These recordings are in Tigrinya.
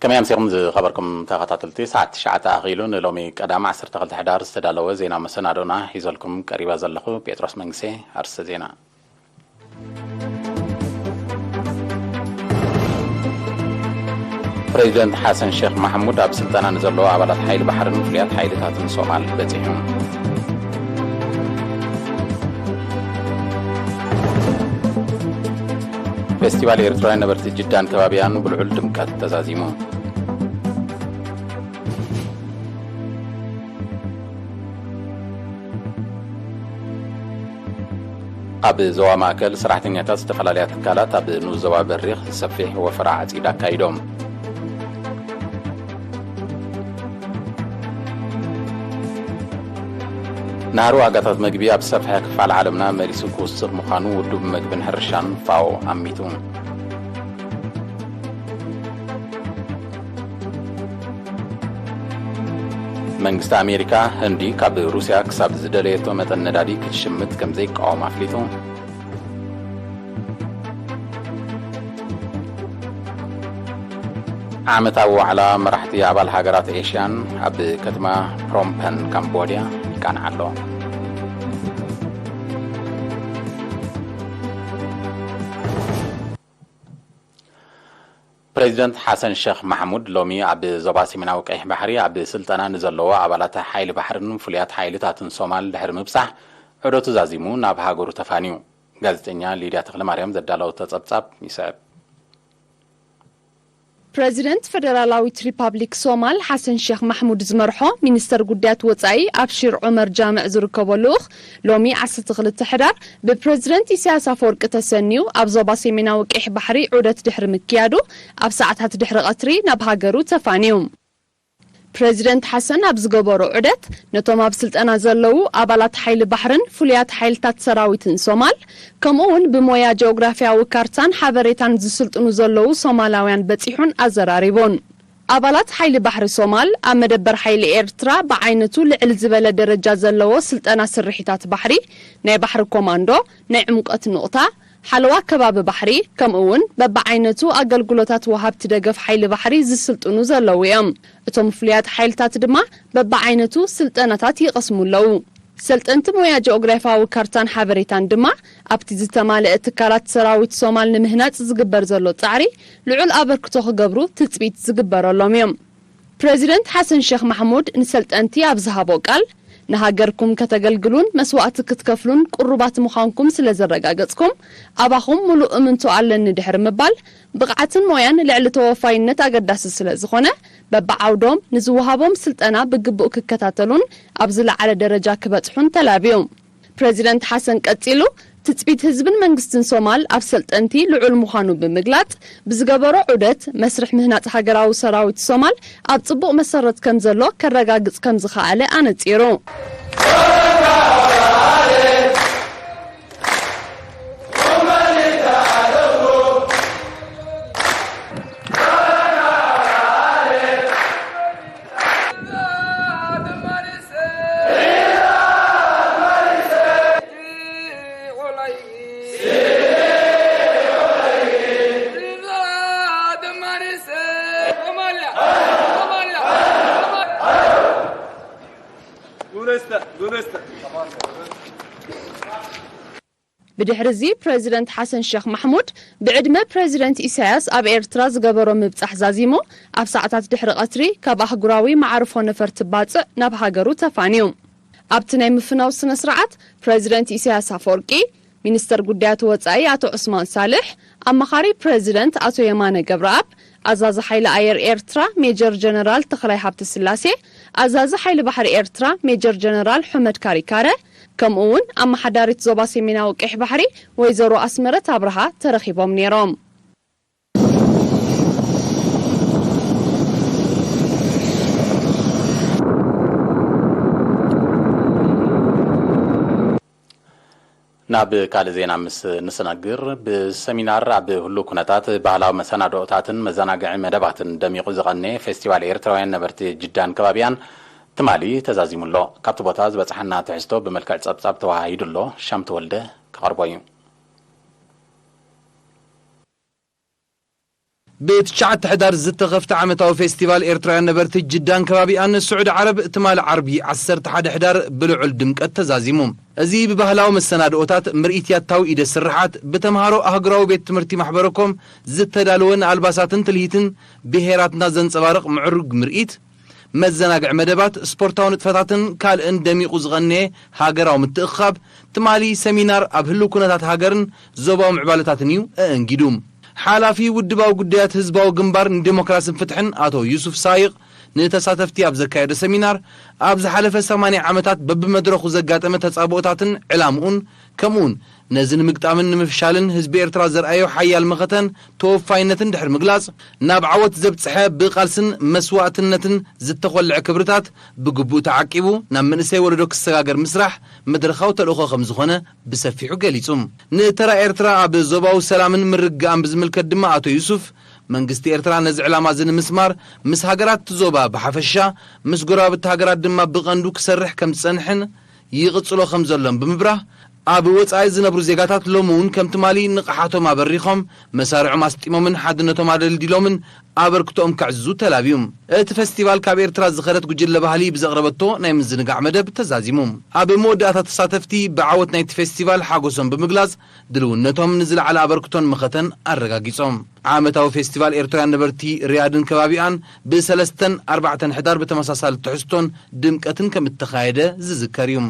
ከመይ ኣምሲኹም ዝኸበርኩም ተኸታተልቲ? ሰዓት ትሽዓተ ኣኺሉ ንሎሚ ቀዳም ዓሰርተ ክልተ ሕዳር ዝተዳለወ ዜና መሰናዶና ሒዘልኩም ቀሪባ ዘለኹ ጴጥሮስ መንግሴ። ኣርስተ ዜና። ፕሬዚደንት ሓሰን ሼክ ማሕሙድ ኣብ ስልጠና ንዘለዉ ኣባላት ሓይሊ ባሕርን ፍሉያት ሓይልታትን ሶማል በጺሑ። ፌስቲቫል ኤርትራውያን ነበርቲ ጅዳን ከባቢያን ብልዑል ድምቀት ተዛዚሙ። ኣብ ዞባ ማእከል ሰራሕተኛታት ዝተፈላለያ ትካላት ኣብ ንኡስ ዞባ በሪኽ ሰፊሕ ወፈራ ዓጺድ ኣካይዶም። ናህሪ ዋጋታት መግቢ ኣብ ዝሰፍሐ ክፋል ዓለምና መሊሱ ክውስኽ ምዃኑ ውድብ መግብን ሕርሻን ፋኦ ኣሚቱ። መንግስቲ ኣሜሪካ፣ ህንዲ ካብ ሩስያ ክሳብ ዝደለየቶ መጠን ነዳዲ ክትሽምት ከም ዘይቃወም ኣፍሊጡ። ዓመታዊ ዋዕላ መራሕቲ ኣባል ሃገራት ኤሽያን ኣብ ከተማ ፕሮምፐን ካምቦድያ ይቃናዕ ኣሎ። ፕሬዚደንት ሓሰን ሸኽ ማሕሙድ ሎሚ ኣብ ዞባ ሰሜናዊ ቀይሕ ባሕሪ ኣብ ስልጠና ንዘለዎ ኣባላት ሓይሊ ባሕርን ፍሉያት ሓይልታትን ሶማል ድሕሪ ምብጻሕ፣ ዑደቱ ዛዚሙ ናብ ሃገሩ ተፋንዩ። ጋዜጠኛ ሊድያ ተኽለማርያም ዘዳለወቶ ጸብጻብ ይስዕብ። ፕረዚደንት ፈደራላዊት ሪፓብሊክ ሶማል ሓሰን ሼክ ማሕሙድ ዝመርሖ ሚኒስተር ጉዳያት ወጻኢ ኣብሺር ዑመር ጃምዕ ዝርከቦ ልኡኽ ሎሚ ዓሰርተ ክልተ ሕዳር ብፕረዚደንት ኢሳያስ ኣፈወርቂ ተሰንዩ ኣብ ዞባ ሰሜናዊ ቀይሕ ባሕሪ ዑደት ድሕሪ ምክያዱ ኣብ ሰዓታት ድሕሪ ቀትሪ ናብ ሃገሩ ተፋንዩ። ፕረዚደንት ሓሰን ኣብ ዝገበሮ ዑደት ነቶም ኣብ ስልጠና ዘለዉ ኣባላት ሓይሊ ባሕርን ፍሉያት ሓይልታት ሰራዊትን ሶማል ከምኡ እውን ብሞያ ጂኦግራፊያዊ ካርታን ሓበሬታን ዝስልጥኑ ዘለዉ ሶማላውያን በጺሑን ኣዘራሪቡን። ኣባላት ሓይሊ ባሕሪ ሶማል ኣብ መደበር ሓይሊ ኤርትራ ብዓይነቱ ልዕል ዝበለ ደረጃ ዘለዎ ስልጠና ስርሒታት ባሕሪ፣ ናይ ባሕሪ ኮማንዶ፣ ናይ ዕምቆት ንቑታ፣ ሓለዋ ከባቢ ባሕሪ፣ ከምኡ እውን በብዓይነቱ ኣገልግሎታት ወሃብቲ ደገፍ ሓይሊ ባሕሪ ዝስልጥኑ ዘለዉ እዮም። እቶም ፍሉያት ሓይልታት ድማ በብዓይነቱ ስልጠናታት ይቐስሙ ኣለዉ። ሰልጠንቲ ሞያ ጂኦግራፊያዊ ካርታን ሓበሬታን ድማ ኣብቲ ዝተማልአ ትካላት ሰራዊት ሶማል ንምህናጽ ዝግበር ዘሎ ጻዕሪ ልዑል ኣበርክቶ ክገብሩ ትጽቢት ዝግበረሎም እዮም። ፕረዚደንት ሓሰን ሸኽ ማሕሙድ ንሰልጠንቲ ኣብ ዝሃቦ ቃል፣ ንሃገርኩም ከተገልግሉን መስዋእቲ ክትከፍሉን ቅሩባት ምዃንኩም ስለ ዘረጋገጽኩም፣ ኣባኹም ሙሉእ እምንቶ ኣለኒ ድሕሪ ምባል፣ ብቕዓትን ሞያን ልዕሊ ተወፋይነት ኣገዳሲ ስለ ዝኾነ፣ በብዓውዶም ንዝወሃቦም ስልጠና ብግቡእ ክከታተሉን ኣብ ዝለዓለ ደረጃ ክበጽሑን ተላብዩ። ፕረዚደንት ሓሰን ቀጺሉ፣ ትጽቢት ህዝብን መንግስትን ሶማል ኣብ ሰልጠንቲ ልዑል ምዃኑ ብምግላጽ፣ ብዝገበሮ ዑደት መስርሕ ምህናጽ ሃገራዊ ሰራዊት ሶማል ኣብ ጽቡቕ መሰረት ከም ዘሎ ከረጋግጽ ከም ዝኸኣለ ኣነጺሩ። ብድሕሪ እዚ ፕረዚደንት ሓሰን ሸኽ ማሕሙድ ብዕድመ ፕረዚደንት ኢሳያስ ኣብ ኤርትራ ዝገበሮ ምብጻሕ ዛዚሙ፣ ኣብ ሰዓታት ድሕሪ ቀትሪ ካብ ኣህጉራዊ መዓርፎ ነፈርቲ ባጽዕ ናብ ሃገሩ ተፋንዩ። ኣብቲ ናይ ምፍናው ስነ ስርዓት ፕረዚደንት ኢሳያስ ኣፈወርቂ፣ ሚኒስተር ጉዳያት ወጻኢ ኣቶ ዑስማን ሳልሕ፣ ኣማኻሪ ፕረዚደንት ኣቶ የማነ ገብረኣብ፣ ኣዛዚ ሓይሊ ኣየር ኤርትራ ሜጀር ጀነራል ተኽላይ ሃብተስላሴ፣ ኣዛዚ ሓይሊ ባሕሪ ኤርትራ ሜጀር ጀነራል ሑመድ ካሪካረ፣ ከምኡ እውን ኣመሓዳሪት ዞባ ሰሜናዊ ቀይሕ ባሕሪ ወይዘሮ ኣስመረት ኣብርሃ ተረኺቦም ነይሮም። ናብ ካልእ ዜና ምስ ንስነግር፣ ብሰሚናር ኣብ ህሉው ኩነታት ባህላዊ መሰናድኦታትን መዘናግዒ መደባትን ደሚቑ ዝቐነየ ፌስቲቫል ኤርትራውያን ነበርቲ ጅዳን ከባቢያን ትማሊ ተዛዚሙ ኣሎ። ካብቲ ቦታ ዝበጽሓና ትሕዝቶ ብመልክዕ ጸብጻብ ተወሃሂዱ ኣሎ። ሻም ተወልደ ክቐርቦ እዩ። ብትሽዓተ ሕዳር ዝተኸፍተ ዓመታዊ ፌስቲቫል ኤርትራውያን ነበርቲ ጅዳን ከባቢኣን ስዑዲ ዓረብ ትማሊ ዓርቢ ዓሰርተ ሓደ ሕዳር ብልዑል ድምቀት ተዛዚሙ። እዚ ብባህላዊ መሰናድኦታት፣ ምርኢት ያታዊ ኢደ ስርሓት፣ ብተምሃሮ ኣህጉራዊ ቤት ትምህርቲ ማሕበረኮም ዝተዳለወ ንኣልባሳትን ትልሂትን ብሄራትና ዘንጸባርቕ ምዕሩግ ምርኢት፣ መዘናግዒ መደባት፣ ስፖርታዊ ንጥፈታትን ካልእን ደሚቑ ዝቐነየ ሃገራዊ ምትእኽኻብ፣ ትማሊ ሰሚናር ኣብ ህሉው ኩነታት ሃገርን ዞባዊ ምዕባለታትን እዩ ኣአንጊዱ። ሓላፊ ውድባዊ ጉዳያት ህዝባዊ ግንባር ንዲሞክራስን ፍትሕን ኣቶ ዩሱፍ ሳይቕ ንተሳተፍቲ ኣብ ዘካየዶ ሰሚናር፣ ኣብ ዝሓለፈ ሰማንያ ዓመታት በብመድረኹ ዘጋጠመ ተጻብኦታትን ዕላምኡን፣ ከምኡውን ነዚ ንምግጣምን ንምፍሻልን ህዝቢ ኤርትራ ዘርኣዮ ሓያል መኸተን ተወፋይነትን ድሕሪ ምግላጽ፣ ናብ ዓወት ዘብጽሐ ብቓልስን መስዋእትነትን ዝተኾልዐ ክብርታት ብግቡእ ተዓቂቡ ናብ መንእሰይ ወለዶ ክሰጋገር ምስራሕ መድረኻዊ ተልእኾ ከም ዝኾነ ብሰፊሑ ገሊጹ። ንተራ ኤርትራ ኣብ ዞባዊ ሰላምን ምርግጋእን ብዝምልከት ድማ ኣቶ ዩሱፍ፣ መንግስቲ ኤርትራ ነዚ ዕላማ እዚ ንምስማር ምስ ሃገራት እቲ ዞባ ብሓፈሻ፣ ምስ ጎረባብቲ ሃገራት ድማ ብቐንዱ ክሰርሕ ከም ዝጸንሕን ይቕጽሎ ከም ዘሎን ብምብራህ፣ ኣብ ወጻኢ ዝነብሩ ዜጋታት ሎሚ እውን ከም ትማሊ ንቕሓቶም ኣበሪኾም፣ መሳርዖም ኣስጢሞምን ሓድነቶም ኣደልዲሎምን ኣበርክቶኦም ከዕዝዙ ተላብዩ። እቲ ፈስቲቫል ካብ ኤርትራ ዝኸደት ጉጅለ ባህሊ ብዘቕረበቶ ናይ ምዝንጋዕ መደብ ተዛዚሙ። ኣብ መወዳእታ ተሳተፍቲ ብዓወት ናይቲ ፌስቲቫል ሓጎሶም ብምግላጽ፣ ድልውነቶም ንዝለዓለ ኣበርክቶን መኸተን ኣረጋጊጾም። ዓመታዊ ፌስቲቫል ኤርትራውያን ነበርቲ ሪያድን ከባቢኣን ብሰለስተን ኣርባዕተን ሕዳር ብተመሳሳሊ ትሕዝቶን ድምቀትን ከም እተኻየደ ዝዝከር እዩ።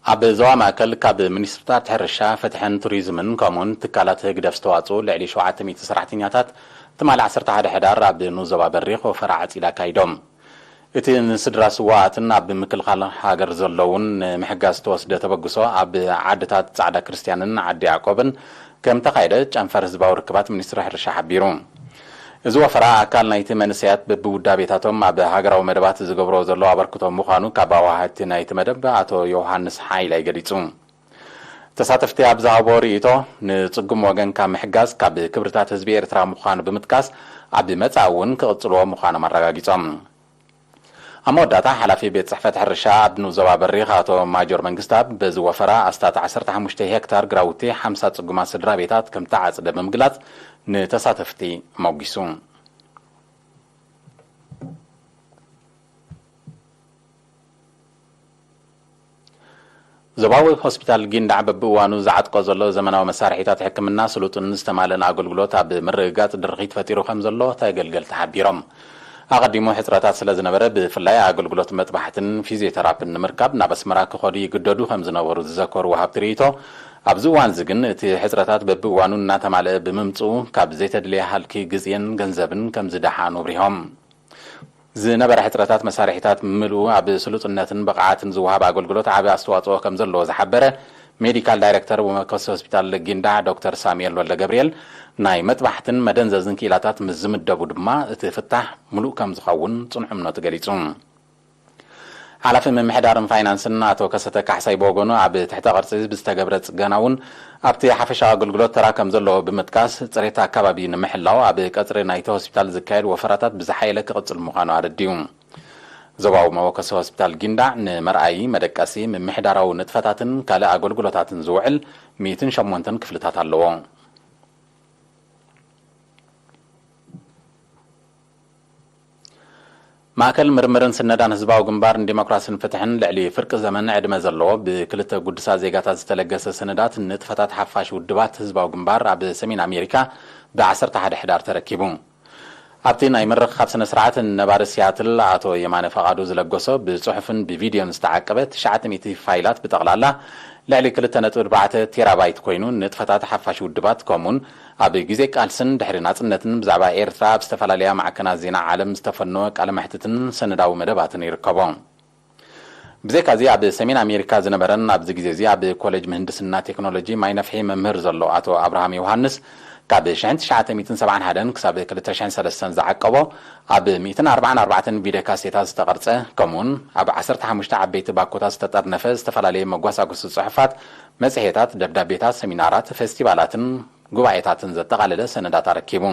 ኣብ ዞባ ማእከል ካብ ሚኒስትሪታት ሕርሻ፣ ፍትሕን ቱሪዝምን ከምኡውን ትካላት ህግደፍ ዝተዋጽኡ ልዕሊ ሸውዓተ ሚእቲ ሰራሕተኛታት ትማሊ ዓሰርተ ሓደ ሕዳር ኣብ ንኡስ ዞባ በሪኽ ወፈራ ዓጺድ ኣካይዶም። እቲ ንስድራ ስውኣትን ኣብ ምክልኻል ሃገር ዘለውን ንምሕጋዝ ዝተወስደ ተበግሶ ኣብ ዓድታት ጻዕዳ ክርስትያንን ዓዲ ያዕቆብን ከም ተኻየደ ጨንፈር ህዝባዊ ርክባት ሚኒስትሪ ሕርሻ ሓቢሩ። እዚ ወፈራ ኣካል ናይቲ መንእሰያት በብውዳቤታቶም ኣብ ሃገራዊ መደባት ዝገብሮ ዘሎ ኣበርክቶ ምዃኑ ካብ ኣዋሃድቲ ናይቲ መደብ ኣቶ ዮሃንስ ሓይላይ ገሊጹ። ተሳተፍቲ ኣብ ዝሃቦ ርእይቶ፣ ንጽጉም ወገንካ ምሕጋዝ ካብ ክብርታት ህዝቢ ኤርትራ ምዃኑ ብምጥቃስ፣ ኣብ መጻኢ እውን ክቕጽልዎ ምዃኖም ኣረጋጊጾም። ኣብ መወዳእታ፣ ሓላፊ ቤት ጽሕፈት ሕርሻ ኣብ ንኡስ ዞባ በሪኽ ኣቶ ማጆር መንግስተኣብ፣ በዚ ወፈራ ኣስታት ዓሰርተ ሓሙሽተ ሄክታር ግራውቲ ሓምሳ ጽጉማት ስድራ ቤታት ከም ተዓጽደ ብምግላጽ፣ ንተሳተፍቲ ሞጒሱ። ዞባዊ ሆስፒታል ጊንዳዕ በብእዋኑ ዝዓጥቆ ዘሎ ዘመናዊ መሳርሒታት ሕክምና ስሉጥን ዝተማልአን ኣገልግሎት ኣብ ምርግጋጽ ድርኺት ፈጢሩ ከም ዘሎ ተገልገልቲ ሓቢሮም። ኣቐዲሙ ሕጽረታት ስለ ዝነበረ ብፍላይ ኣገልግሎት መጥባሕትን ፊዚዮተራፒን ንምርካብ ናብ ኣስመራ ክኸዱ ይግደዱ ከም ዝነበሩ ዝዘከሩ ወሃብቲ ርእይቶ፣ ኣብዚ እዋን እዚ ግን እቲ ሕጽረታት በብእዋኑ እናተማልአ ብምምጽኡ ካብ ዘይተድልየ ሃልኪ ግዜን ገንዘብን ከም ዝደሓኑ ኣብሪሆም። ዝነበረ ሕጽረታት መሳርሒታት ምልኡ ኣብ ስሉጥነትን ብቕዓትን ዝወሃብ ኣገልግሎት ዓቢ ኣስተዋጽኦ ከም ዘለዎ ዝሓበረ ሜዲካል ዳይሬክተር መወከሲ ሆስፒታል ጊንዳዕ ዶክተር ሳሙኤል ወልደ ገብርኤል፣ ናይ መጥባሕትን መደንዘዝን ክኢላታት ምስ ዝምደቡ ድማ እቲ ፍታሕ ምሉእ ከም ዝኸውን ጽኑዕ እምነቱ ገሊጹ። ሓላፊ ምምሕዳርን ፋይናንስን ኣቶ ከሰተ ካሕሳይ ብወገኑ፣ ኣብ ትሕተ ቅርጺ ብዝተገብረ ጽገና እውን ኣብቲ ሓፈሻዊ ኣገልግሎት ተራ ከም ዘለዎ ብምጥቃስ፣ ጽሬት ኣካባቢ ንምሕላው ኣብ ቀጽሪ ናይቲ ሆስፒታል ዝካየድ ወፈራታት ብዝሓየለ ክቕጽል ምዃኑ ኣረዲኡ። ዞባዊ መወከሲ ሆስፒታል ጊንዳዕ ንመርኣዪ፣ መደቀሲ፣ ምምሕዳራዊ ንጥፈታትን ካልእ ኣገልግሎታትን ዝውዕል ሚእትን ሸሞንተን ክፍልታት ኣለዎ። ማእከል ምርምርን ስነዳን ህዝባዊ ግንባር ንዲሞክራስን ፍትሕን፣ ልዕሊ ፍርቂ ዘመን ዕድመ ዘለዎ ብክልተ ጉዱሳት ዜጋታት ዝተለገሰ ሰነዳት ንጥፈታት ሓፋሽ ውድባት ህዝባዊ ግንባር ኣብ ሰሜን ኣሜሪካ ብ ዓሰርተ ሓደ ሕዳር ተረኪቡ። ኣብቲ ናይ ምርኽኻብ ስነ ስርዓት፣ ነባሪ ሲያትል ኣቶ የማነ ፈቓዱ ዝለገሶ ብጽሑፍን ብቪድዮን ዝተዓቀበ ትሽዓተ ሚእቲ ፋይላት፣ ብጠቕላላ ልዕሊ ክልተ ነጥቢ ኣርባዕተ ቴራባይት ኮይኑ፣ ንጥፈታት ሓፋሽ ውድባት፣ ከምኡን ኣብ ግዜ ቃልስን ድሕሪ ናጽነትን ብዛዕባ ኤርትራ ኣብ ዝተፈላለያ ማዕከናት ዜና ዓለም ዝተፈነወ ቃለ መሕትትን ሰነዳዊ መደባትን ይርከቦ። ብዘይካዚ፣ ኣብ ሰሜን ኣሜሪካ ዝነበረን ኣብዚ ግዜ እዚ ኣብ ኮሌጅ ምህንድስና ቴክኖሎጂ ማይ ነፍሒ መምህር ዘሎ ኣቶ ኣብርሃም ዮሃንስ፣ ካብ ሽሕን ትሽዓተ ሚእትን ሰብዓን ሓደን ክሳብ ክልተ ሽሕን ሰለስተን ዝዓቀቦ፣ ኣብ ሚእትን ኣርባዓን ኣርባዕተን ቪድዮ ካሴታት ዝተቐርጸ፣ ከምኡውን ኣብ ዓሰርተ ሓሙሽተ ዓበይቲ ባኮታት ዝተጠርነፈ ዝተፈላለየ መጓሳጉሲ ጽሑፋት፣ መጽሔታት፣ ደብዳቤታት፣ ሰሚናራት፣ ፌስቲቫላትን ጉባኤታትን ዘጠቓለለ ሰነዳት ኣረኪቡ።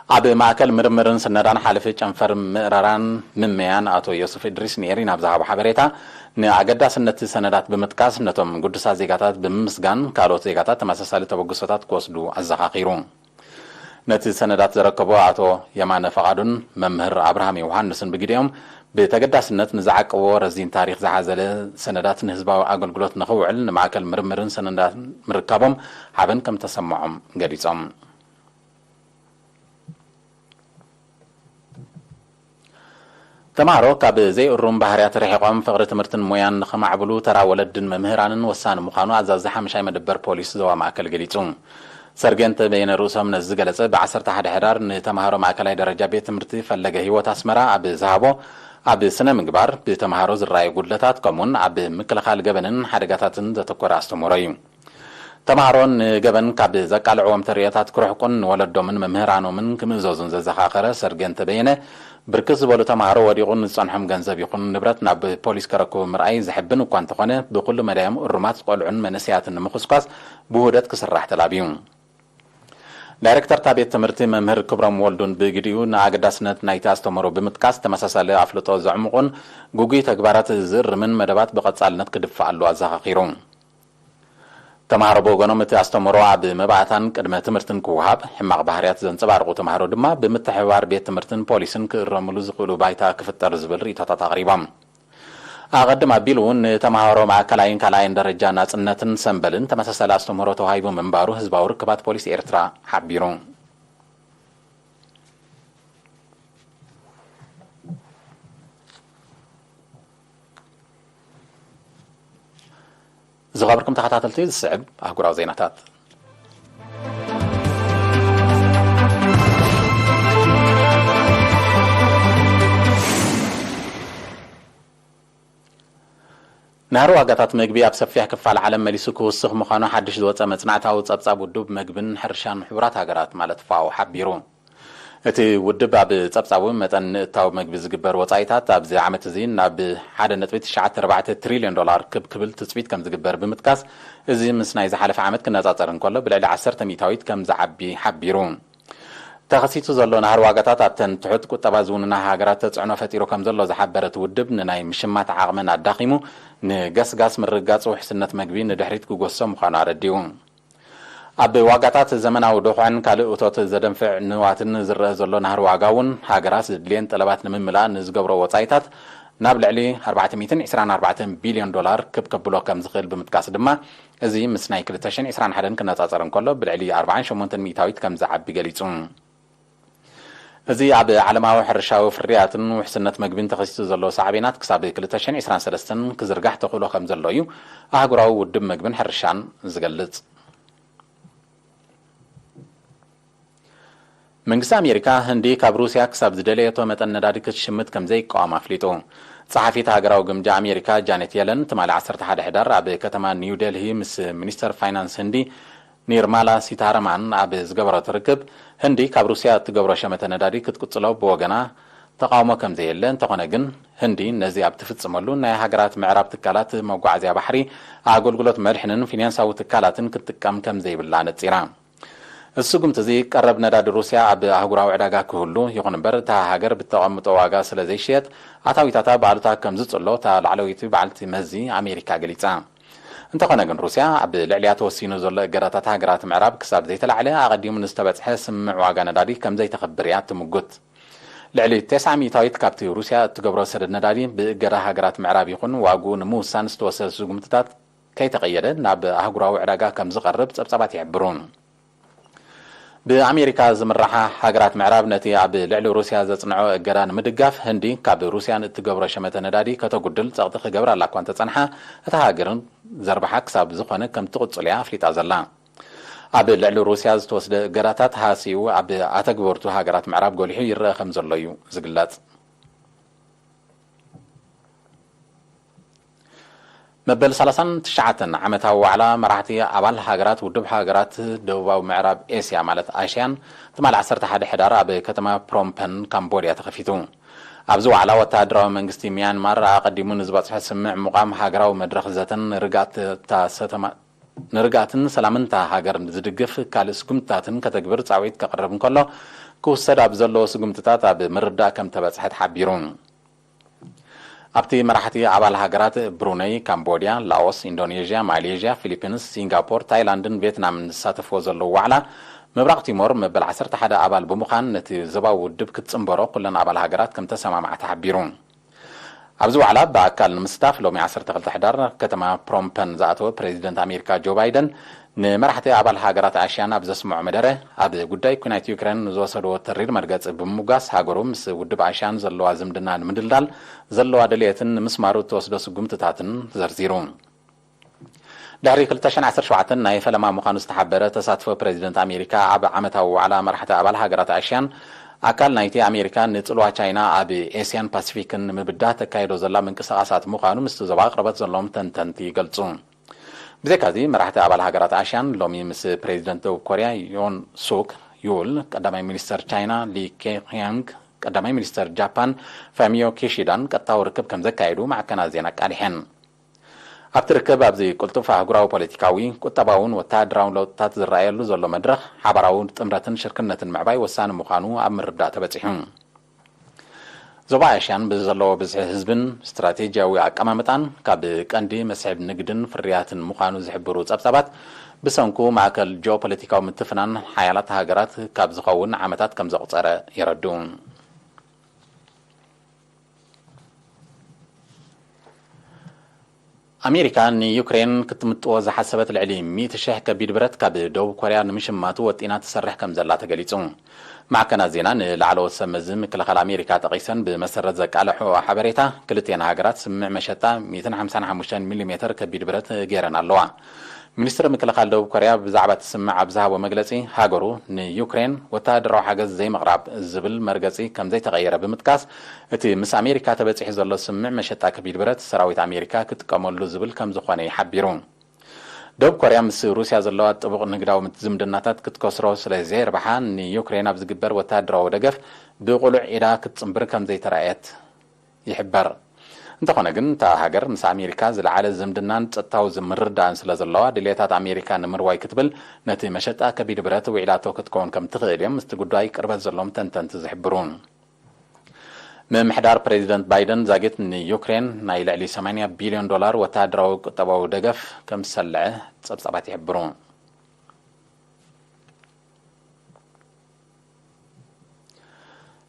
ኣብ ማእከል ምርምርን ስነዳን ሓለፊ ጨንፈር ምእረራን ምመያን ኣቶ ዮሱፍ እድሪስ ንኤሪና ኣብ ዝሃቦ ሓበሬታ፣ ንኣገዳስነት ሰነዳት ብምጥቃስ፣ ነቶም ግዱሳት ዜጋታት ብምምስጋን፣ ካልኦት ዜጋታት ተመሳሳሊ ተበግሶታት ክወስዱ ኣዘኻኺሩ። ነቲ ሰነዳት ዘረከቡ ኣቶ የማነ ፈቓዱን መምህር ኣብርሃም ዮሃንስን ብግዲኦም፣ ብተገዳስነት ንዝዓቀብዎ ረዚን ታሪኽ ዝሓዘለ ሰነዳት ንህዝባዊ ኣገልግሎት ንኽውዕል ንማእከል ምርምርን ሰነዳት ምርካቦም ሓበን ከም ተሰምዖም ገሊጾም። ተምሃሮ ካብ ዘይእሩም ባህርያት ርሒቖም ፍቕሪ ትምህርትን ሞያን ንኸማዕብሉ ተራ ወለድን መምህራንን ወሳኒ ምዃኑ ኣዛዚ ሓምሻይ መደበር ፖሊስ ዞባ ማእከል ገሊጹ። ሰርጌን ተበየነ ርእሶም ነዚ ዝገለጸ፣ ብ ዓሰርተ ሓደ ሕዳር ንተምሃሮ ማእከላይ ደረጃ ቤት ትምህርቲ ፈለገ ህይወት ኣስመራ ኣብ ዝሃቦ፣ ኣብ ስነ ምግባር ብተምሃሮ ዝረኣዩ ጉድለታት ከምኡውን ኣብ ምክልኻል ገበንን ሓደጋታትን ዘተኮረ ኣስተምህሮ እዩ። ተምሃሮ ንገበን ካብ ዘቃልዕዎም ተርእዮታት ክርሕቁን ንወለዶምን መምህራኖምን ክምእዘዙን ዘዘኻኸረ ሰርጌን ተበየነ፣ ብርክት ዝበሉ ተምሃሮ ወዲቑ ንዝጸንሖም ገንዘብ ይኹን ንብረት ናብ ፖሊስ ከረክቡ ምርኣይ ዘሕብን እኳ እንተኾነ፣ ብኹሉ መዳዮም እሩማት ቆልዑን መንእሰያትን ንምኹስኳስ ብውህደት ክስራሕ ተላብዩ። ዳይሬክተር እታ ቤት ትምህርቲ መምህር ክብሮም ወልዱን ብግዲኡ፣ ንኣገዳስነት ናይቲ ኣስተምህሮ ብምጥቃስ፣ ተመሳሳሊ ኣፍልጦ ዘዕምቑን ግጉይ ተግባራት ዝእርምን መደባት ብቐጻልነት ክድፋእ ኣለዎ ኣዘኻኺሩ። ተምሃሮ ብወገኖም፣ እቲ ኣስተምህሮ ኣብ መባእታን ቅድመ ትምህርትን ክወሃብ፣ ሕማቕ ባህርያት ዘንጸባርቑ ተምሃሮ ድማ ብምትሕብባር ቤት ትምህርትን ፖሊስን ክእረምሉ ዝኽእሉ ባይታ ክፍጠር ዝብል ርእይቶታት ኣቕሪቦም። ኣቐድም ኣቢሉ እውን ንተምሃሮ ማእከላይን ካልኣይን ደረጃ ናጽነትን ሰምበልን ተመሳሳሊ ኣስተምህሮ ተዋሂቡ ምንባሩ ህዝባዊ ርክባት ፖሊስ ኤርትራ ሓቢሩ። ዝኸበርኩም ተኸታተልቲ፣ ዝስዕብ ኣህጉራዊ ዜናታት። ናህሪ ዋጋታት መግቢ ኣብ ሰፊሕ ክፋል ዓለም መሊሱ ክውስኽ ምዃኑ ሓድሽ ዝወጸ መጽናዕታዊ ጸብጻብ ውድብ መግብን ሕርሻን ሕቡራት ሃገራት ማለት ፋኦ ሓቢሩ። እቲ ውድብ ኣብ ጸብጻቡ መጠን ንእታው መግቢ ዝግበር ወጻኢታት ኣብዚ ዓመት እዚ ናብ ሓደ ነጥቢ ትሽዓተ ኣርባዕተ ትሪልዮን ዶላር ክብ ክብል ትጽቢት ከም ዝግበር ብምጥቃስ፣ እዚ ምስ ናይ ዝሓለፈ ዓመት ክነጻጸር እንከሎ ብልዕሊ ዓሰርተ ሚእታዊት ከም ዝዓቢ ሓቢሩ። ተኸሲቱ ዘሎ ናህሪ ዋጋታት ኣብተን ትሑት ቁጠባ ዝውንና ሃገራት ተጽዕኖ ፈጢሩ ከም ዘሎ ዝሓበረ እቲ ውድብ፣ ንናይ ምሽማት ዓቕመን ኣዳኺሙ፣ ንገስጋስ ምርግጋጽ ውሕስነት መግቢ ንድሕሪት ክጎስሶ ምዃኑ ኣረዲኡ። ኣብ ዋጋታት ዘመናዊ ድኹዕን ካልእ እቶት ዘደንፍዕ ንዋትን ዝረአ ዘሎ ናህሪ ዋጋ እውን፣ ሃገራት ዝድልየን ጠለባት ንምምላእ ንዝገብሮ ወጻኢታት ናብ ልዕሊ ኣርባዕተ ሚእትን ዕስራን ኣርባዕተን ቢልዮን ዶላር ክብ ከብሎ ከም ዝኽእል ብምጥቃስ ድማ፣ እዚ ምስ ናይ ክልተ ሽሕን ዕስራን ሓደን ክነጻጸር እንከሎ ብልዕሊ ኣርባዓን ሸሞንተን ሚእታዊት ከም ዝዓቢ ገሊጹ። እዚ ኣብ ዓለማዊ ሕርሻዊ ፍርያትን ውሕስነት መግብን ተኸሲቱ ዘሎ ሳዕቤናት ክሳብ ክልተ ሽሕን ዕስራን ሰለስተን ክዝርጋሕ ተኽእሎ ከም ዘሎ እዩ ኣህጉራዊ ውድብ መግብን ሕርሻን ዝገልጽ። መንግስቲ ኣሜሪካ፣ ህንዲ ካብ ሩስያ ክሳብ ዝደለየቶ መጠን ነዳዲ ክትሽምት ከም ዘይቃወም ኣፍሊጡ። ጸሓፊት ሃገራዊ ግምጃ ኣሜሪካ ጃኔት የለን ትማሊ ዓሰርተ ሓደ ሕዳር ኣብ ከተማ ኒው ዴልሂ ምስ ሚኒስተር ፋይናንስ ህንዲ ኒርማላ ሲታረማን ኣብ ዝገበረቶ ርክብ፣ ህንዲ ካብ ሩስያ እትገብሮ ሸመተ ነዳዲ ክትቅጽሎ ብወገና ተቓውሞ ከም ዘየለ፣ እንተኾነ ግን ህንዲ ነዚ ኣብ ትፍጽመሉ ናይ ሃገራት ምዕራብ ትካላት መጓዓዝያ ባሕሪ፣ ኣገልግሎት መድሕንን ፊናንሳዊ ትካላትን ክትጥቀም ከም ዘይብላ ነጺራ። እዚ ስጉምቲ እዚ ቀረብ ነዳዲ ሩስያ ኣብ ኣህጉራዊ ዕዳጋ ክህሉ፣ ይኹን እምበር እታ ሃገር ብተቐምጦ ዋጋ ስለ ዘይሽየጥ ኣታዊታታ ብኣሉታ ከም ዝጽሎ እታ ላዕለወይቲ በዓልቲ መዚ ኣሜሪካ ገሊጻ። እንተኾነ ግን ሩስያ ኣብ ልዕሊያ ተወሲኑ ዘሎ እገዳታት ሃገራት ምዕራብ ክሳብ ዘይተላዕለ ኣቐዲሙ ንዝተበጽሐ ስምምዕ ዋጋ ነዳዲ ከም ዘይተኸብር እያ ትምጉት። ልዕሊ ተስዓ ሚእታዊት ካብቲ ሩስያ እትገብሮ ሰደድ ነዳዲ ብእገዳ ሃገራት ምዕራብ ይኹን ዋግኡ ንምውሳን ዝተወሰደ ስጉምትታት ከይተቐየደ ናብ ኣህጉራዊ ዕዳጋ ከም ዝቐርብ ጸብጻባት ይሕብሩ። ብኣሜሪካ ዝምራሓ ሃገራት ምዕራብ ነቲ ኣብ ልዕሊ ሩስያ ዘጽንዖ እገዳ ንምድጋፍ፣ ህንዲ ካብ ሩስያ ንእትገብሮ ሸመተ ነዳዲ ከተጉድል ጸቕጢ ክገብራላ እኳ እንተጸንሓ፣ እታ ሃገርን ዘርባሓ ክሳብ ዝኾነ ከም ትቕጽል እያ ኣፍሊጣ ዘላ። ኣብ ልዕሊ ሩስያ ዝተወስደ እገዳታት ሃሲኡ ኣብ ኣተግበርቱ ሃገራት ምዕራብ ጎሊሑ ይረአ ከም ዘሎ እዩ ዝግለጽ። መበል ሰላሳን ትሽዓተን ዓመታዊ ዋዕላ መራሕቲ ኣባል ሃገራት ውድብ ሃገራት ደቡባዊ ምዕራብ ኤስያ ማለት ኣሽያን ትማሊ ዓሰርተ ሓደ ሕዳር ኣብ ከተማ ፕሮምፐን ካምቦድያ ተኸፊቱ። ኣብዚ ዋዕላ ወተሃደራዊ መንግስቲ ሚያንማር ኣቐዲሙ ንዝበጽሐ ስምምዕ ምቋም ሃገራዊ መድረኽ ዘተን ርግኣት እታ ሰተማ-፣ ንርግኣትን ሰላምን እታ ሃገር ዝድግፍ ካልእ ስጉምትታትን ከተግብር ጻውዒት ከቕርብ እንከሎ፣ ክውሰድ ኣብ ዘለዎ ስጉምትታት ኣብ ምርዳእ ከም ተበጽሐ ተሓቢሩ። ኣብቲ መራሕቲ ኣባል ሃገራት ብሩነይ፣ ካምቦድያ፣ ላኦስ፣ ኢንዶኔዥያ፣ ማሌዥያ፣ ፊሊፒንስ፣ ሲንጋፖር፣ ታይላንድን ቪየትናምን ዝሳተፍዎ ዘለዉ ዋዕላ፣ ምብራቕ ቲሞር መበል ዓሰርተ ሓደ ኣባል ብምዃን ነቲ ዞባዊ ውድብ ክትጽንበሮ ኩለን ኣባል ሃገራት ከም ተሰማምዓ ተሓቢሩ። ኣብዚ ዋዕላ ብኣካል ንምስታፍ ሎሚ ዓሰርተ ክልተ ሕዳር ከተማ ፕሮምፐን ዝኣተወ ፕሬዚደንት ኣሜሪካ ጆ ባይደን ንመራሕቲ ኣባል ሃገራት ኣሽያን ኣብ ዘስምዖ መደረ፣ ኣብ ጉዳይ ኲናት ዩክሬን ንዝወሰድዎ ተሪር መርገጺ ብምሙጋስ፣ ሃገሩ ምስ ውድብ ኣሽያን ዘለዋ ዝምድና ንምድልዳል ዘለዋ ድልየትን ንምስማሩ እትወስዶ ስጉምትታትን ዘርዚሩ። ድሕሪ ክልተ ሽሕን ዓሰርተ ሸውዓተን ናይ ፈለማ ምዃኑ ዝተሓበረ ተሳትፎ ፕሬዚደንት ኣሜሪካ ኣብ ዓመታዊ ዋዕላ መራሕቲ ኣባል ሃገራት ኣሽያን፣ ኣካል ናይቲ ኣሜሪካ ንጽልዋ ቻይና ኣብ ኤስያን ፓሲፊክን ንምብዳህ ተካይዶ ዘላ ምንቅስቓሳት ምዃኑ ምስቲ ዞባ ቅርበት ዘለዎም ተንተንቲ ይገልጹ። ብዘይካዚ፣ መራሕቲ ኣባል ሃገራት ኣሽያን ሎሚ ምስ ፕሬዚደንት ደቡብ ኮርያ ዮን ሱክ ዩል፣ ቀዳማይ ሚኒስተር ቻይና ሊ ኬክያንግ፣ ቀዳማይ ሚኒስተር ጃፓን ፋሚዮ ኪሺዳን ቀጥታዊ ርክብ ከም ዘካየዱ ማዕከናት ዜና ኣቃሊሐን። ኣብቲ ርክብ፣ ኣብዚ ቅልጡፍ ኣህጉራዊ ፖለቲካዊ፣ ቁጠባውን ወተሃደራውን ለውጥታት ዝረኣየሉ ዘሎ መድረኽ፣ ሓባራዊ ጥምረትን ሽርክነትን ምዕባይ ወሳኒ ምዃኑ ኣብ ምርዳእ ተበጺሑ። ዞባ ኤሽያን ብዘለዎ ብዝሒ ህዝብን ስትራቴጂያዊ ኣቀማምጣን፣ ካብ ቀንዲ መስሕብ ንግድን ፍርያትን ምዃኑ ዝሕብሩ ጸብጻባት፣ ብሰንኩ ማእከል ጂኦፖለቲካዊ ምትፍናን ሓያላት ሃገራት ካብ ዝኸውን ዓመታት ከም ዘቑጸረ የረድኡ። ኣሜሪካ ንዩክሬን ክትምጥዎ ዝሓሰበት ልዕሊ ሚእቲ ሽሕ ከቢድ ብረት ካብ ደቡብ ኮርያ ንምሽማቱ ወጢና ትሰርሕ ከም ዘላ ተገሊጹ። ማዕከናት ዜና ንላዕለዎት ሰብ መዚ ምክልኻል ኣሜሪካ ጠቒሰን ብመሰረት ዘቃለሕኦ ሓበሬታ፣ ክልቲኤን ሃገራት ስምምዕ መሸጣ ሚእትን ሓምሳን ሓሙሽተን ሚሊ ሜተር ከቢድ ብረት ገይረን ኣለዋ። ሚኒስትሪ ምክልኻል ደቡብ ኮርያ ብዛዕባ እቲ ስምምዕ ኣብ ዝሃቦ መግለጺ፣ ሃገሩ ንዩክሬን ወተሃደራዊ ሓገዝ ዘይምቕራብ ዝብል መርገጺ ከም ዘይተቐየረ ብምጥቃስ፣ እቲ ምስ ኣሜሪካ ተበጺሑ ዘሎ ስምምዕ መሸጣ ከቢድ ብረት ሰራዊት ኣሜሪካ ክጥቀመሉ ዝብል ከም ዝኾነ እዩ ሓቢሩ። ደቡብ ኮርያ ምስ ሩስያ ዘለዋ ጥቡቕ ንግዳዊ ዝምድናታት ክትከስሮ ስለ ዘየርብሓ፣ ንዩክሬን ኣብ ዝግበር ወተሃደራዊ ደገፍ ብቕሉዕ ኢዳ ክትጽንብር ከም ዘይተራእየት ይሕበር። እንተኾነ ግን፣ እታ ሃገር ምስ ኣሜሪካ ዝለዓለ ዝምድናን ጸጥታዊ ምርድዳእን ስለ ዘለዋ፣ ድሌታት ኣሜሪካ ንምርዋይ ክትብል ነቲ መሸጣ ከቢድ ብረት ውዒላቶ ክትከውን ከም ትኽእል እዮም ምስቲ ጉዳይ ቅርበት ዘለዎም ተንተንቲ ዝሕብሩ። ምምሕዳር ፕሬዚደንት ባይደን ዛጊት ንዩክሬን ናይ ልዕሊ ሰማንያ ቢልዮን ዶላር ወተሃደራዊ ቁጠባዊ ደገፍ ከም ዝሰልዐ ጸብጻባት ይሕብሩ።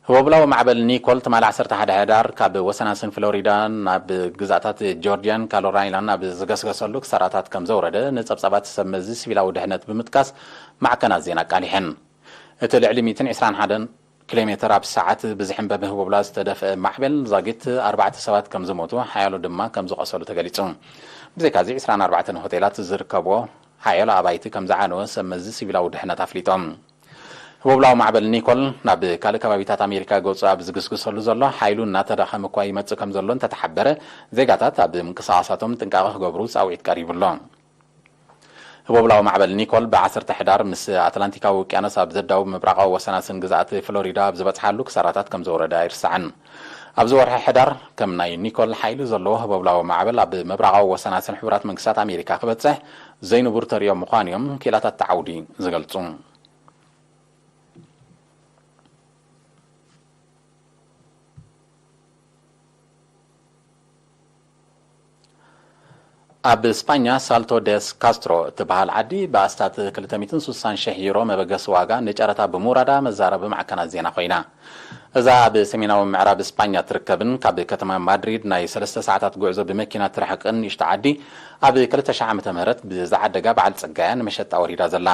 ህቦብላዊ ማዕበል ኒኮል ትማሊ ዓሰርተ ሓደ ሕዳር ካብ ወሰናስን ፍሎሪዳ ናብ ግዝኣታት ጆርጅያን ካሮላይናን ኣብ ዝገስገሰሉ ክሳራታት ከም ዘውረደ ንጸብጻባት ሰብ መዚ ሲቪላዊ ድሕነት ብምጥቃስ ማዕከናት ዜና ኣቃሊሐን። እቲ ልዕሊ ሚእትን ዕስራን ሓደን ኪሎ ሜተር ኣብ ሰዓት ብዝሕንበብ ህቦብላ ዝተደፍአ ማዕበል ዛጊት ኣርባዕተ ሰባት ከም ዝሞቱ ሓያሎ ድማ ከም ዝቖሰሉ ተገሊጹ። ብዘይካዚ ዕስራን ኣርባዕተን ሆቴላት ዝርከብዎ ሓያሎ ኣባይቲ ከም ዝዓነወ ሰብ መዚ ሲቪላዊ ድሕነት ኣፍሊጦም። ህቦብላዊ ማዕበል ኒኮል ናብ ካልእ ከባቢታት ኣሜሪካ ገጹ ኣብ ዝግስግሰሉ ዘሎ ሓይሉ እናተዳኸመ እኳ ይመጽእ ከም ዘሎ እንተተሓበረ፣ ዜጋታት ኣብ ምንቅስቓሳቶም ጥንቃቐ ክገብሩ ጻውዒት ቀሪቡ ኣሎ። ህቦብላዊ ማዕበል ኒኮል ብ ዓሰርተ ሕዳር ምስ ኣትላንቲካዊ ውቅያኖስ ኣብ ዘዳውብ ምብራቓዊ ወሰናስን ግዝኣት ፍሎሪዳ ኣብ ዝበጽሓሉ ክሳራታት ከም ዘውረደ ኣይርሳዕን። ኣብዚ ወርሒ ሕዳር ከም ናይ ኒኮል ሓይሊ ዘለዎ ህቦብላዊ ማዕበል ኣብ ምብራቓዊ ወሰናስን ሕቡራት መንግስታት ኣሜሪካ ክበጽሕ ዘይንቡር ተርእዮ ምዃኑ እዮም ክኢላታት እቲ ዓውዲ ዝገልጹ። ኣብ ስፓኛ ሳልቶ ደስ ካስትሮ እትበሃል ዓዲ ብኣስታት ክልተ ሚእትን ስሳን ሽሕ ዩሮ መበገሲ ዋጋ ንጨረታ ብምውራዳ መዛረቢ ማዕከናት ዜና ኮይና። እዛ ኣብ ሰሜናዊ ምዕራብ ስፓኛ ትርከብን ካብ ከተማ ማድሪድ ናይ ሰለስተ ሰዓታት ጉዕዞ ብመኪና ትርሕቅን ንእሽቶ ዓዲ፣ ኣብ ክልተ ሽሕ ዓመተ ምህረት ብዝዓደጋ በዓል ጸጋያ ንመሸጣ ወሪዳ ዘላ።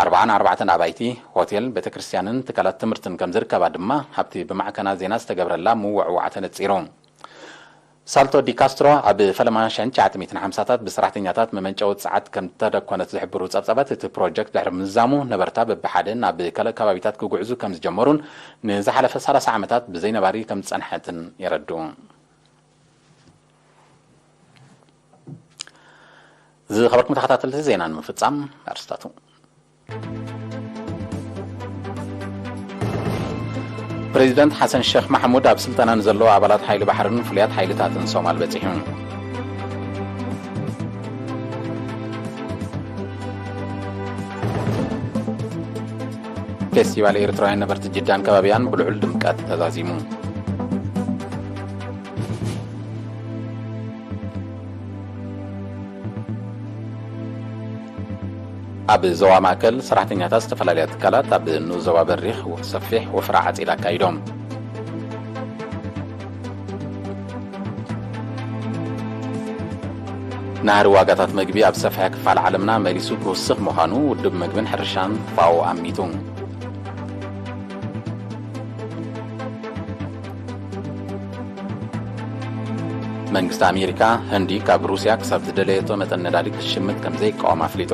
ኣርብዓን ኣርባዕተን ኣባይቲ፣ ሆቴል፣ ቤተክርስትያንን ትካላት ትምህርትን ከም ዝርከባ ድማ ኣብቲ ብማዕከናት ዜና ዝተገብረላ ምውዕዋዕ ተነጺሩ። ሳልቶ ዲ ካስትሮ ኣብ ፈለማ ሽሕን ትሽዓተ ሚእትን ሓምሳታት ብሰራሕተኛታት መመንጨዊ ጸዓት ከም ተደኮነት ዝሕብሩ ጸብጻባት፣ እቲ ፕሮጀክት ድሕሪ ምዝዛሙ ነበርታ በብሓደ ናብ ካልእ ከባቢታት ክጉዕዙ ከም ዝጀመሩን ንዝሓለፈ ሰላሳ ዓመታት ብዘይ ነባሪ ከም ዝጸንሐትን የረድኡ። ዝኸበርኩም ተኸታተልቲ ዜና ንምፍጻም ኣርስታቱ። ፕሬዚደንት ሓሰን ሸኽ ማሕሙድ ኣብ ስልጠና ንዘለዉ ኣባላት ሓይሊ ባሕርን ፍሉያት ሓይልታትን ሶማል በጺሑ። ፌስቲቫል ኤርትራውያን ነበርቲ ጅዳን ከባቢያን ብልዑል ድምቀት ተዛዚሙ። ኣብ ዞባ ማእከል ሰራሕተኛታት ዝተፈላለያ ትካላት ኣብ ንኡስ ዞባ በሪኽ ሰፊሕ ወፍራ ዓጺድ ኣካይዶም። ናህሪ ዋጋታት መግቢ ኣብ ዝሰፍሐ ክፋል ዓለምና መሊሱ ክውስኽ ምዃኑ ውድብ መግብን ሕርሻን ፋኦ ኣሚቱ። መንግስቲ ኣሜሪካ፣ ህንዲ ካብ ሩስያ ክሳብ ዝደለየቶ መጠን ነዳዲ ክትሽምት ከም ዘይቃወም ኣፍሊጡ።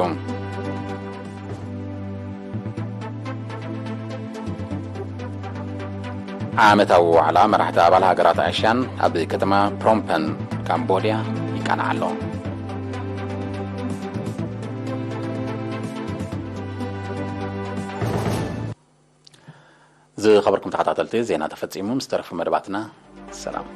ዓመታዊ ዋዕላ መራሕቲ ኣባል ሃገራት ኣሽያን ኣብ ከተማ ፕሮምፐን ካምቦድያ ይቃናዕ ኣሎ። ዝኸበርኩም ተኸታተልቲ፣ ዜና ተፈጺሙ። ምስ ተረፉ መደባትና ሰላም።